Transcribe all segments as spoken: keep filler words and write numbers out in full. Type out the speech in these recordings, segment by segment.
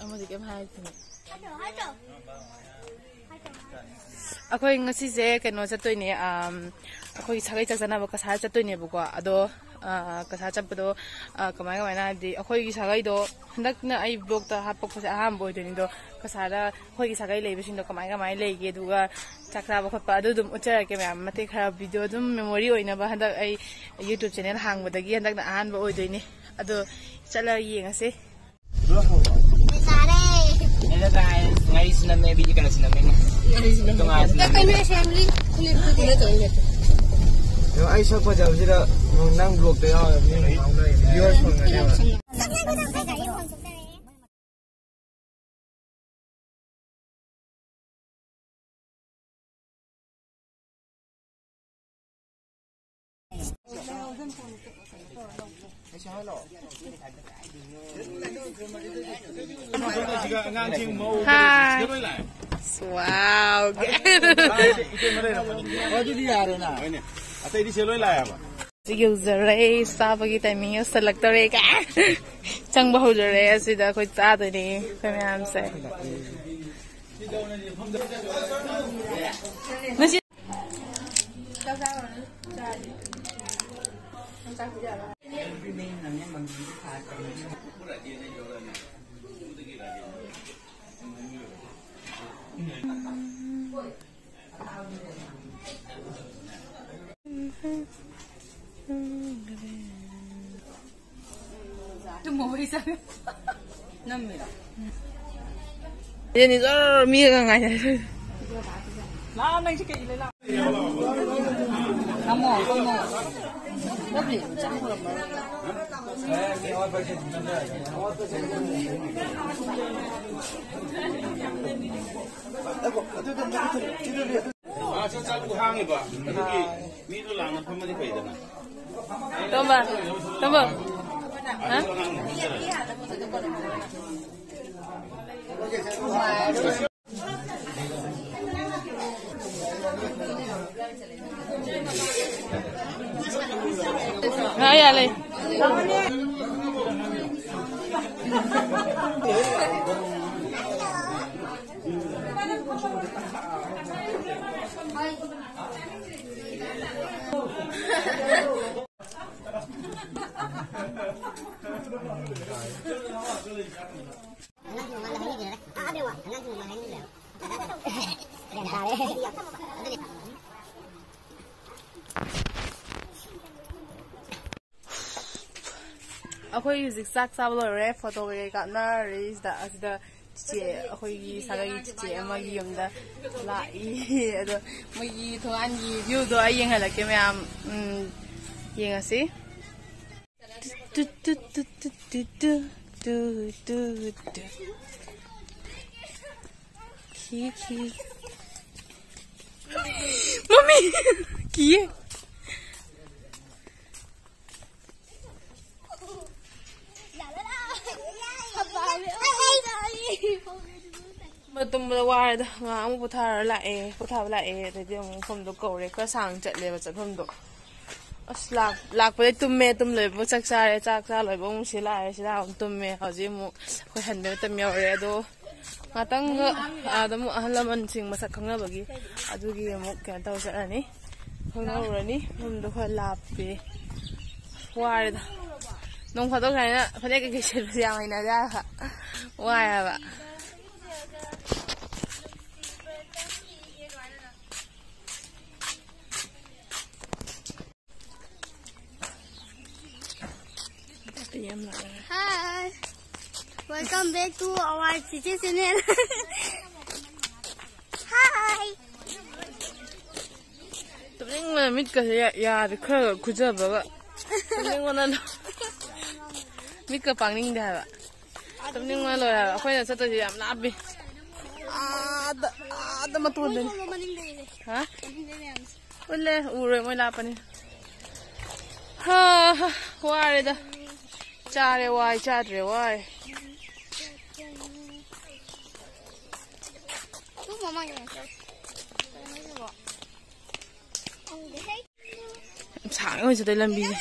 ꯑꯃꯗꯤ ꯀꯩꯝ ꯍꯥꯏꯔꯛꯇꯦꯅꯦ꯫ ꯑꯩꯈꯣꯏ ꯉꯁꯤꯁꯦ ꯀꯩꯅꯣ ꯆꯠꯇꯣꯏꯅꯦ, ꯑꯝ, ꯑꯩꯈꯣꯏꯒꯤ ꯁꯥꯒꯩ ꯆꯥꯛ ꯆꯥꯅꯕ ꯀꯁꯥꯔ ꯆꯠꯇꯣꯏꯅꯦꯕꯀꯣ꯫ ꯑꯗꯣ, ꯑ, ꯀꯁꯥꯔ ꯆꯠꯄꯗꯣ, ꯑ, ꯀꯃꯥꯏ ꯀꯃꯥꯏꯅ, ꯍꯥꯏꯗꯤ ꯑꯩꯈꯣꯏꯒꯤ ꯁꯥꯒꯩꯗꯣ ꯍꯟꯗꯛꯅ ꯑꯩ ꯕ꯭ꯂꯣꯛꯇ ꯍꯥꯞꯄꯛꯄꯁꯦ ꯑꯍꯥꯟꯕ ꯑꯣꯏꯗꯣꯏꯅꯤ꯫ ꯑꯗꯣ ꯀꯁꯥꯔꯗ ꯑꯩꯈꯣꯏꯒꯤ ꯁꯥꯒꯩ ꯂꯩꯕꯁꯤꯡꯗꯣ ꯀꯃꯥꯏ ꯀꯃꯥꯏꯅ ꯂꯩꯒꯦ, ꯑꯗꯨꯒ ꯆꯥꯛ ꯆꯥꯕ ꯈꯣꯠꯄ ꯑꯗꯨ ꯑꯗꯨꯝ ꯎꯠꯆꯔꯛꯀꯦ ꯃꯌꯥꯝ꯫ ꯃꯇꯦꯛ ꯈꯔ ꯚꯤꯗꯤꯑꯣ ꯑꯗꯨꯝ ꯃꯦꯃꯣꯔꯤ ꯑꯣꯏꯅꯕ ꯍꯟꯗꯛ ꯑꯩ YouTube ꯆꯦꯅꯦꯜ ꯍꯥꯡꯕꯗꯒꯤ ꯍꯟꯗꯛꯅ ꯑꯍꯥꯟꯕ ꯑꯣꯏꯗꯣꯏꯅꯤ꯫ ꯑꯗꯣ ꯆꯠꯂꯒ ꯌꯦꯡꯉꯁꯦ꯫ ꯆꯥꯔꯦ꯫ Hello guys, ꯉꯥꯔꯤꯁꯨ ꯅꯝꯃꯦ, ꯕꯤꯗꯤ ꯀꯩꯅꯣꯁꯨ ꯅꯝꯃꯦ꯫ ꯉꯥꯔꯤꯁꯨ ꯅꯝꯃꯦ꯫ ꯇꯣꯉꯥꯟꯅꯁꯨ ꯅꯝꯃꯦ꯫ ꯀꯩꯅꯣ family clip ꯇꯨꯗꯤ ꯅꯠꯇ꯭ꯔꯣ? ꯑꯩ ꯁꯛ ꯐꯖꯕꯁꯤꯗ ꯅꯪ ꯕ꯭ꯂꯣꯛꯇ ꯌꯥꯎꯔꯒ ꯃꯤ ꯉꯥꯎꯅꯔꯤꯅꯦ꯫ Viewers ꯐꯪꯒꯅꯦꯕ꯫ Hi. Wow. ꯑꯗꯨꯗꯤ ꯌꯥꯔꯦꯅ꯫ ꯑꯇꯩꯗꯤ ꯁꯦ ꯂꯣꯏ ꯂꯥꯛꯑꯦꯕ꯫ ꯌꯧꯖꯔꯦ, ꯆꯥꯕꯒꯤ timing ꯌꯧꯁꯜꯂꯛꯇꯧꯔꯦ꯫ ꯆꯪꯕ ꯍꯧꯖꯔꯦ꯫ ꯑꯁꯤꯗ ꯑꯩꯈꯣꯏ ꯆꯥꯗꯣꯏꯅꯦ, ꯑꯩꯈꯣꯏ ꯃꯌꯥꯝꯁꯦ꯫ ꯉꯁꯤ ꯅꯝꯃꯤꯔꯣ? ꯏꯗꯦꯟꯗꯤ ꯖꯔ ꯃꯤꯒ ꯉꯥꯏꯅꯔꯦ꯫ ꯂꯥꯛꯑꯣ, ꯅꯪꯁꯤ ꯀꯩꯒꯤ ꯂꯩ? ꯂꯥꯛꯑꯣ꯫ ꯊꯝꯃꯣ, ꯊꯝꯃꯣ꯫ ꯂꯧꯕꯤ, ꯆꯪꯈ꯭ꯔꯕꯣ? ꯑꯥ, ꯁꯤ ꯆꯥꯛꯄꯨ ꯍꯥꯡꯉꯤꯕ꯫ ꯑꯗꯨꯒꯤ ꯃꯤꯗꯣ ꯂꯥꯡꯅ ꯐꯝꯃꯗꯤ ꯐꯩꯗꯅ꯫ ꯇꯣꯝꯕ, ꯇꯣꯝꯕ꯫ ꯍꯥ? ꯉꯥ ꯌꯥꯜꯂꯦ꯫ ꯑꯩꯈꯣꯏ ꯍꯧꯖꯤꯛ ꯆꯥꯛ ꯆꯥꯕ ꯂꯣꯏꯔꯦ, ꯐꯣꯇꯣ ꯀꯩꯀꯩ ꯀꯥꯞꯅꯔꯤ ꯁꯤꯗ꯫ ꯑꯁꯤꯗ ꯆꯤꯆꯦ, ꯑꯩꯈꯣꯏꯒꯤ ꯁꯥꯒꯩꯒꯤ ꯆꯤꯆꯦ ꯑꯃꯒꯤ ꯌꯨꯝꯗ ꯂꯥꯛꯏ꯫ ꯑꯗꯣ ꯃꯣꯏꯒꯤ ꯊꯣꯡꯒꯥꯟꯒꯤ ꯚ꯭ꯌꯨꯗꯣ ꯑꯩ ꯌꯦꯡꯍꯜꯂꯛꯀꯦ ꯃꯌꯥꯝ꯫ ꯎꯝ, ꯌꯦꯡꯉꯁꯤ꯫ ꯇꯨ, ꯇꯨ, ꯇꯨ꯫ ꯈꯤ, ꯈꯤ꯫ ꯃꯃꯤ! ꯀꯤꯌꯦ꯫ ꯇꯨꯝꯕꯗ ꯋꯥꯔꯦꯗ꯫ ꯉꯥꯏꯍꯥꯛ ꯑꯃꯨꯛ ꯄꯣꯊꯥꯔ ꯂꯥꯛꯑꯦ, ꯄꯣꯊꯥꯕ ꯂꯥꯛꯑꯦ꯫ ꯑꯗꯩꯗꯤ ꯑꯃꯨꯛ ꯃꯐꯝꯗꯣ ꯀꯧꯔꯦ꯫ ꯈꯔ ꯁꯥꯡ ꯆꯠꯂꯦꯕ ꯆꯠꯐꯝꯗꯣ꯫ ꯑꯁ, ꯂꯥꯛ-, ꯂꯥꯛꯄꯗꯩ ꯇꯨꯝꯃꯦ, ꯇꯨꯝ ꯂꯣꯏꯕ ꯆꯥꯛ ꯆꯥꯔꯦ, ꯆꯥꯛ ꯆꯥ ꯂꯣꯏꯕ ꯑꯃꯨꯛ ꯁꯤ ꯂꯥꯛꯑꯦ, ꯁꯤ ꯂꯥꯛꯑ ꯑꯃꯨꯛ ꯇꯨꯝꯃꯦ꯫ ꯍꯧꯖꯤꯛ ꯑꯃꯨꯛ ꯑꯩꯈꯣꯏ ꯍꯟꯕꯩ ꯃꯇꯝ ꯌꯧꯔꯦ꯫ ꯑꯗꯣ ꯉꯥꯛꯇꯪꯒ ꯑꯥꯗ ꯑꯃꯨꯛ ꯑꯍꯜ ꯂꯃꯟꯁꯤꯡ ꯃꯁꯛ ꯈꯪꯅꯕꯒꯤ, ꯑꯗꯨꯒꯤ ꯑꯃꯨꯛ ꯀꯩꯅꯣ ꯇꯧꯔ ꯆꯠꯂꯅꯤ, ꯈꯪꯅꯔꯨꯔꯅꯤ꯫ ꯃꯐꯝꯗꯣ ꯈꯔ ꯂꯥꯞꯄꯦ꯫ ꯋꯥꯔꯦꯗ꯫ ꯅꯣꯡ ꯐꯥꯗꯣꯛ ꯁꯨꯃꯥꯏꯅ ꯐꯅꯦꯛ ꯀꯩꯀꯩ ꯁꯦꯠꯄꯁꯦ ꯌꯥꯝ ꯍꯩꯅꯗꯦ ꯍꯥꯏꯕ꯫ ꯋꯥꯏ ꯍꯥꯏꯕ꯫ Hi. Welcome back to our Chichi channel. Hi. ꯇꯨꯝꯅꯤꯡꯕꯅ ꯃꯤꯠꯀꯁꯦ ꯌꯥ-, ꯌꯥꯗꯦ, ꯈꯔ ꯈꯔ ꯈꯨꯖꯕꯒ꯫ ꯇꯨꯝꯅꯤꯡꯕꯅ ꯂꯣ-, ꯃꯤꯠꯀ ꯄꯥꯡꯅꯤꯡꯗꯦ ꯍꯥꯏꯕ꯫ ꯇꯨꯝꯅꯤꯡꯕꯅ ꯂꯣꯏꯔꯦ ꯍꯥꯏꯕ꯫ ꯑꯩꯈꯣꯏꯅ ꯆꯠꯇꯣꯏꯁꯦ ꯌꯥꯝ ꯂꯥꯞꯄꯤ꯫ ꯑꯥꯗ, ꯑꯥꯗ ꯃꯇꯣꯟꯗꯅꯤ꯫ ꯍꯥ? ꯎꯠꯂꯦ, ꯎꯔꯣꯏ, ꯃꯣꯏ ꯂꯥꯞꯄꯅꯤ꯫ ꯍꯥ, ꯍꯥ, ꯋꯥꯔꯦꯗ꯫ ꯆꯥꯔꯦ ꯋꯥꯏ, ꯆꯥꯗ꯭ꯔꯦ ꯋꯥꯏ꯫ ꯌꯥꯝ ꯁꯥꯡꯅ ꯑꯣꯏꯅ ꯆꯠꯇꯣꯏ ꯂꯝꯕꯤꯁꯦ꯫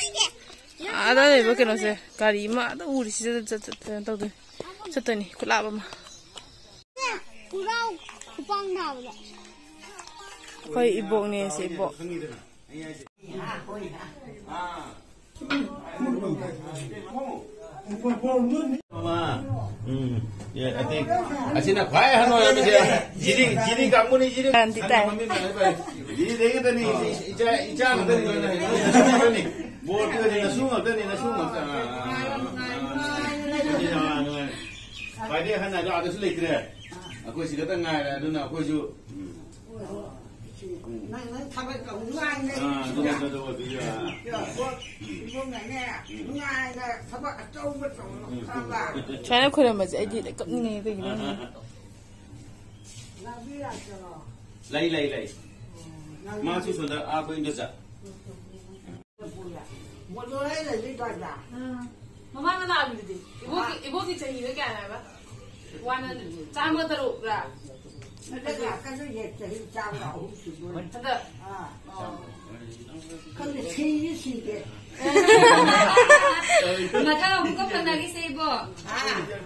ꯑꯥꯗ ꯂꯩꯕ ꯀꯩꯅꯣꯁꯦ, ꯒꯥꯔꯤ ꯑꯃ ꯑꯥꯗ ꯎꯔꯤꯁꯤꯗ ꯆꯠ-, ꯆꯠ-, ꯀꯩꯅꯣ ꯇꯧꯗꯣꯏꯅꯤ, ꯆꯠꯇꯣꯏꯅꯤ, ꯈꯨꯂꯥꯞ ꯑꯃ꯫ ꯈꯨꯔꯥꯎ ꯈꯨꯄꯥꯡ ꯅꯥꯕꯗ꯫ ꯑꯩꯈꯣꯏ ꯏꯕꯣꯛꯅꯦ ꯁꯤ, ꯏꯕꯣꯛ꯫ ꯎꯝ꯫ Yeah, I think ꯑꯁꯤꯅ ꯈ꯭ꯋꯥꯏ ꯑꯍꯟ ꯑꯣꯏꯔꯝꯃꯤꯁꯦ꯫ ꯖꯤꯔꯤ, ꯖꯤꯔꯤ ꯀꯥꯡꯕꯨꯅꯤ, ꯖꯤꯔꯤ꯫ ꯒꯥꯔꯟꯇꯤ ꯇꯥꯏ꯫ ꯖꯤꯔꯤꯗꯒꯤ ꯈꯛꯇꯅꯤ, ꯏꯆꯥ, ꯏꯆꯥ ꯈꯛꯇꯅꯤ ꯂꯣꯏꯅ ꯍꯩꯅꯔꯤꯁꯦ꯫ ꯕꯣꯔꯗꯤ ꯑꯣꯏꯔꯦ, ꯅꯁꯨ ꯉꯥꯛꯇꯅꯤ, ꯅꯁꯨ ꯉꯥꯛꯇ꯫ ꯑꯥ, ꯑꯥ, ꯑꯥ, ꯑꯥ꯫ ꯈ꯭ꯋꯥꯏꯗꯒꯤ ꯑꯍꯟ ꯍꯥꯏꯗꯣ ꯑꯥꯗꯁꯨ ꯂꯩꯇ꯭ꯔꯦ꯫ ꯑꯩꯈꯣꯏ ꯁꯤꯗꯇ ꯉꯥꯏꯔꯦ, ꯑꯗꯨꯅ ꯑꯩꯈꯣꯏꯁꯨ, ꯎꯝ꯫ ꯅꯪ, ꯅꯪ ꯊꯕꯛ ꯇꯧ ꯅꯨꯡꯉꯥꯏꯅ ꯑꯥ, ꯑꯗꯨꯅ ꯂꯩꯕꯁꯤꯗ꯫ ꯀꯩꯗꯧꯕ ꯑꯗꯨꯗꯤ, ꯑꯥ꯫ ꯏꯕꯣꯛ, ꯏꯕꯣꯛꯅꯅꯦ, ꯅꯨꯡꯉꯥꯏꯅ ꯊꯕꯛ ꯑꯆꯧꯕ ꯇꯧꯔꯣ, ꯈꯪꯉꯕ? ꯁꯨꯃꯥꯏꯅ ꯈꯣꯏꯔꯝꯕꯁꯦ ꯑꯩꯗꯤ ꯀꯞꯅꯤꯡꯉꯦ, ꯀꯩꯒꯤꯅꯣ ꯈꯪꯗꯦ꯫ ꯂꯥꯛꯄꯤꯔꯛꯇ꯭ꯔꯣ? ꯂꯩ, ꯂꯩ, ꯂꯩ꯫ ꯃꯥꯁꯨ ꯁꯣꯝꯗ ꯑꯥ ꯑꯩꯈꯣꯏ ꯏꯟꯗꯣꯆꯥ꯫ ꯃꯃꯥꯡꯗ ꯂꯥꯛꯑꯝꯃꯤꯗꯨꯗꯤ꯫ ꯏꯕꯣꯛꯀꯤ, ꯏꯕꯣꯛꯀꯤ ꯆꯍꯤꯗꯣ ꯀꯌꯥꯅꯦ ꯍꯥꯏꯕ? One hundred. ꯆꯥꯝꯃ ꯇꯔꯨꯛꯔꯥ? ꯍꯟꯗꯛ ꯂꯥꯛꯀꯗꯣꯏꯁꯦ ꯆꯍꯤ ꯆꯥꯝꯃ ꯑꯍꯨꯝ ꯁꯨꯗꯣꯏꯅꯦ꯫ ꯍꯟꯗꯛ꯫ ꯑꯥ꯫ ꯑꯣ꯫ ꯈꯪꯗꯦ, ꯁꯤꯁꯨ ꯁꯤꯗꯦ꯫ ꯃꯊꯪ ꯑꯃꯨꯛꯀ ꯐꯪꯅꯈꯤꯁꯦ, ꯏꯕꯣꯛ꯫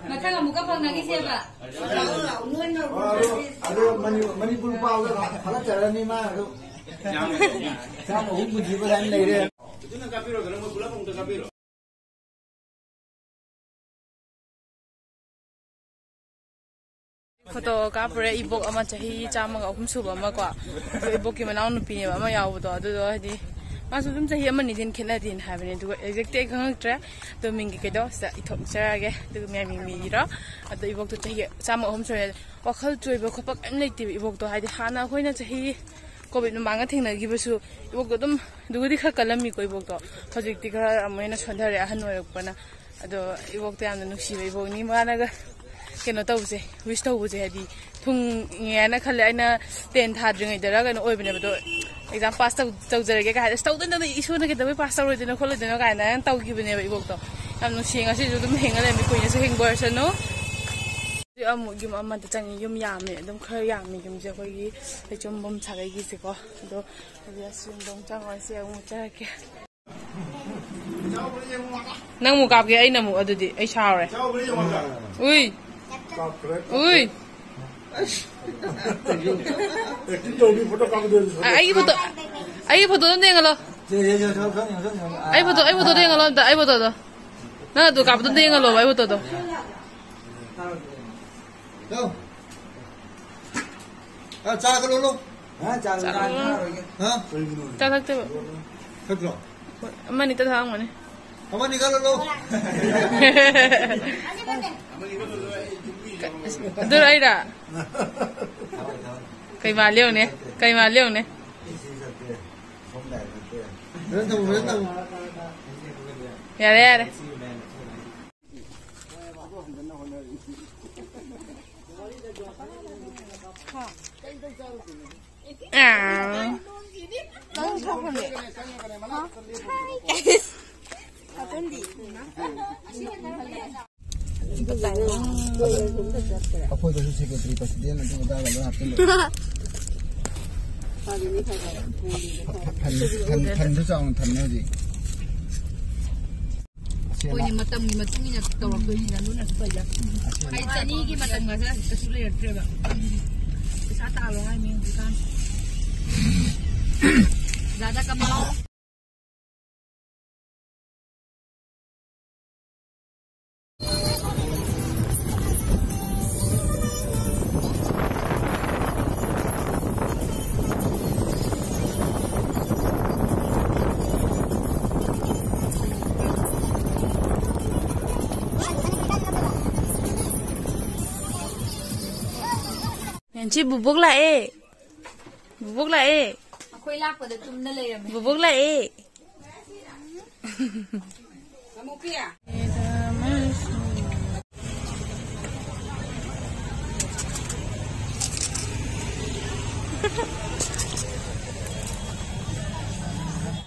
ꯃꯊꯪ ꯑꯃꯨꯛꯀ ꯐꯪꯅꯈꯤꯁꯦꯕ꯫ ꯂꯥꯛꯑꯣ, ꯂꯥꯛꯑꯣ, ꯅꯣꯏꯅ ꯑꯗꯣ, ꯑꯗꯣ ꯃꯅꯤ-, ꯃꯅꯤꯄꯨꯔ ꯄꯥꯎꯗ ꯊꯥꯒꯠꯆꯔꯅꯤ ꯃꯥ ꯑꯗꯨꯝ꯫ ꯆꯥꯝꯃ ꯑꯍꯨꯝ ꯄꯨꯟꯁꯤꯕ ꯀꯥꯏꯅ ꯂꯩꯔꯦ꯫ ꯑꯗꯨꯅ ꯀꯥꯞꯄꯤꯔꯣꯗꯅ, ꯃꯣꯏ ꯄꯨꯂꯞ ꯑꯃꯨꯛꯇ ꯀꯥꯞꯄꯤꯔꯣ꯫ ꯐꯣꯇꯣ ꯀꯥꯞꯄꯨꯔꯦ, ꯏꯕꯣꯛ ꯑꯃ ꯆꯍꯤ ꯆꯥꯝꯃꯒ ꯑꯍꯨꯝ ꯁꯨꯕ ꯑꯃ ꯀꯣ꯫ ꯑꯗꯣ ꯏꯕꯣꯛꯀꯤ ꯃꯅꯥꯎ ꯅꯨꯄꯤꯅꯦꯕ ꯑꯃ ꯌꯥꯎꯕꯗꯣ, ꯑꯗꯨꯗꯣ ꯍꯥꯏꯗꯤ ꯃꯥꯁꯨ ꯑꯗꯨꯝ ꯆꯍꯤ ꯑꯃꯅꯤꯗꯤ ꯈꯦꯠꯅꯗꯦꯅ ꯍꯥꯏꯕꯅꯦ, ꯑꯗꯨꯒ ꯑꯦꯛꯖꯦꯛꯇꯤ ꯑꯩ ꯈꯪꯉꯛꯇ꯭ꯔꯦ꯫ ꯑꯗꯣ ꯃꯤꯡꯒꯤ ꯀꯩꯗꯣ ꯁꯤꯗ ꯏꯊꯣꯛꯆꯔꯛꯑꯒꯦ, ꯑꯗꯨꯒ ꯃꯌꯥꯝ ꯌꯦꯡꯕꯤꯔꯣ꯫ ꯑꯗꯣ ꯏꯕꯣꯛꯇꯣ ꯆꯍꯤ ꯆꯥꯝꯃ ꯑꯍꯨꯝ ꯁꯨꯔꯦ꯫ ꯋꯥꯈꯜ ꯆꯣꯏꯕ ꯈꯣꯠꯄ ꯀꯩꯝ ꯂꯩꯇꯦꯕ ꯏꯕꯣꯛꯇꯣ, ꯍꯥꯏꯗꯤ ꯍꯥꯟꯅ ꯑꯩꯈꯣꯏꯅ ꯆꯍꯤ ꯀꯣꯚꯤꯗ ꯃꯃꯥꯡꯗ ꯊꯦꯡꯅꯈꯤꯕꯁꯨ ꯏꯕꯣꯛꯇꯣ ꯑꯗꯨꯝ ꯑꯗꯨꯒꯗꯤ ꯈꯔ ꯀꯜꯂꯝꯃꯤꯀꯣ ꯏꯕꯣꯛꯇꯣ꯫ ꯍꯧꯖꯤꯛꯇꯤ ꯈꯔ ꯑꯃꯨꯛ ꯍꯦꯟꯅ ꯁꯣꯟꯊꯔꯦ ꯑꯍꯟ ꯑꯣꯏꯔꯛꯄꯅ꯫ ꯑꯗꯣ ꯏꯕꯣꯛꯇꯣ ꯌꯥꯝꯅ ꯅꯨꯡꯁꯤꯕ ꯏꯕꯣꯛꯅꯤ꯫ ꯃꯥꯅꯒ ꯀꯩꯅꯣ ꯇꯧꯕꯁꯦ, ꯋꯤꯁ ꯇꯧꯕꯁꯦ ꯍꯥꯏꯗꯤ ꯊꯨꯡꯉꯦ ꯍꯥꯏꯅ ꯈꯜꯂꯦ꯫ ꯑꯩꯅ ꯇꯦꯟ ꯊꯥꯗ꯭ꯔꯤꯉꯩꯗꯔ ꯀꯩꯅꯣ ꯑꯣꯏꯕꯅꯦꯕ꯫ ꯑꯗꯣ ꯑꯦꯛꯖꯥꯝ ꯄꯥꯁ ꯇꯧ-, ꯇꯧꯖꯔꯒꯦ ꯀꯥꯏ ꯍꯥꯏ, ꯑꯁ, ꯇꯧꯗꯣꯏꯅꯣ, ꯏꯁꯣꯔꯅ ꯀꯩꯗꯧꯕꯩ ꯄꯥꯁ ꯇꯧꯔꯣꯏꯗꯣꯏꯅꯣ ꯈꯣꯠꯂꯣꯏꯗꯣꯏꯅꯣ ꯀꯥꯏꯅ ꯇꯧꯈꯤꯕꯅꯦꯕ ꯏꯕꯣꯛꯇꯣ꯫ ꯌꯥꯝ ꯅꯨꯡꯁꯤꯌꯦ, ꯉꯁꯤꯁꯨ ꯑꯗꯨꯝ ꯍꯤꯡꯉ ꯂꯩꯔꯝꯃꯤ, ꯀꯨꯏꯅꯁꯨ ꯍꯤꯡꯕ ꯑꯣꯏꯔꯁꯅꯨ꯫ ꯑꯃꯨꯛ ꯌꯨꯝ ꯑꯃꯗ ꯆꯪꯉꯤ, ꯌꯨꯝ ꯌꯥꯝꯃꯦ, ꯑꯗꯨꯝ ꯈꯔ ꯌꯥꯝꯃꯦ ꯌꯨꯝꯁꯦ, ꯑꯩꯈꯣꯏꯒꯤ ꯂꯩꯆꯨꯝꯕꯝ ꯁꯥꯒꯩꯒꯤꯁꯦꯀꯣ꯫ ꯑꯗꯣ ꯍꯧꯖꯤꯛ ꯑꯁꯤ ꯌꯨꯝꯗ ꯑꯃꯨꯛ ꯆꯪꯉꯨꯔꯁꯤ, ꯑꯃꯨꯛ ꯆꯠꯂꯛꯀꯦ꯫ ꯅꯪ ꯑꯃꯨꯛ ꯀꯥꯞꯀꯦ, ꯑꯩꯅ ꯑꯃꯨꯛ, ꯑꯗꯨꯗꯤ ꯑꯩ ꯁꯥꯎꯔꯦ꯫ ꯎꯏ꯫ ꯎꯏ꯫ ꯑ, ꯑꯩꯒꯤ ꯐꯣꯇꯣ, ꯑꯩꯒꯤ ꯐꯣꯇꯣꯗꯣ ꯑꯝꯇ ꯌꯦꯡꯍꯜꯂꯣ꯫ ꯑꯩ ꯐꯣꯇꯣ, ꯑꯩ ꯐꯣꯇꯣꯗꯣ ꯌꯦꯡꯍꯜꯂꯣ ꯑꯝꯇ, ꯑꯩ ꯐꯣꯇꯣꯗꯣ꯫ ꯅꯪ ꯑꯗꯨ ꯀꯥꯞꯄꯗꯣ ꯑꯝꯇ ꯌꯦꯡꯍꯜꯂꯣꯕ, ꯑꯩ ꯐꯣꯇꯣꯗꯣ꯫ ꯆꯥ ꯈꯔ ꯂꯣꯜꯂꯣ꯫ ꯍꯥ? ꯆꯥ ꯂꯣꯜꯂꯣ꯫ ꯍꯥ? ꯆꯥ ꯊꯛꯇꯦꯕ꯫ ꯊꯛꯇ꯭ꯔꯣ? ꯍꯣꯏ, ꯑꯃꯅꯤ ꯇ ꯊꯛꯑꯝꯒꯅꯤ꯫ ꯑꯃꯅꯤ ꯈꯔ ꯂꯣꯜꯂꯣ꯫ ꯑꯗꯨꯔ ꯑꯩꯔ? ꯀꯩ ꯃꯥꯜꯂꯤ ꯌꯦꯡꯉꯨꯅꯦ, ꯀꯩ ꯃꯥꯜꯂꯤ ꯌꯦꯡꯉꯨꯅꯦ꯫ ꯐꯖꯅ ꯇꯧ, ꯐꯖꯅ ꯇꯧ꯫ ꯌꯥꯔꯦ, ꯌꯥꯔꯦ꯫ ꯑꯥ꯫ ꯑꯩꯈꯣꯏꯗꯁꯨ secretary president ꯑꯗꯨ ꯑꯗꯥꯒ ꯂꯣꯏ ꯍꯥꯞꯆꯤꯜꯂꯦ꯫ ꯐꯟ, ꯐꯟ, ꯐꯟꯁꯨ ꯆꯥꯎꯅ ꯊꯝꯃꯦ ꯍꯧꯖꯤꯛ꯫ ꯑꯁꯦꯡꯕ꯫ ꯍꯣꯏꯅꯦ, ꯃꯇꯝꯒꯤ ꯃꯇꯨꯡ ꯏꯟꯅ ꯇꯧꯔꯛꯇꯣꯏꯅꯤꯅ, ꯑꯗꯨꯅꯁꯨ ꯐꯩꯗ꯫ ꯎꯝ, ꯑꯁꯦꯡꯕ꯫ ꯍꯥꯏꯗꯤ ꯆꯅꯤꯒꯤ ꯃꯇꯝꯒꯁꯦ ꯀꯩꯁꯨ ꯂꯩꯔꯛꯇ꯭ꯔꯦꯕ꯫ ꯄꯩꯁꯥ ꯇꯥꯜꯂꯣ ꯍꯥꯏꯅꯤ ꯍꯧꯖꯤꯛꯀꯥꯟ꯫ ꯗꯥꯗꯥ ꯀꯃꯥꯎ꯫ ꯉꯁꯤ ꯕꯨꯕꯣꯛ ꯂꯥꯛꯑꯦ꯫ ꯕꯨꯕꯣꯛ ꯂꯥꯛꯑꯦ꯫ ꯑꯩꯈꯣꯏ ꯂꯥꯛꯄꯗ ꯇꯨꯝꯅ ꯂꯩꯔꯝꯃꯦ꯫ ꯕꯨꯕꯣꯛ ꯂꯥꯛꯑꯦ꯫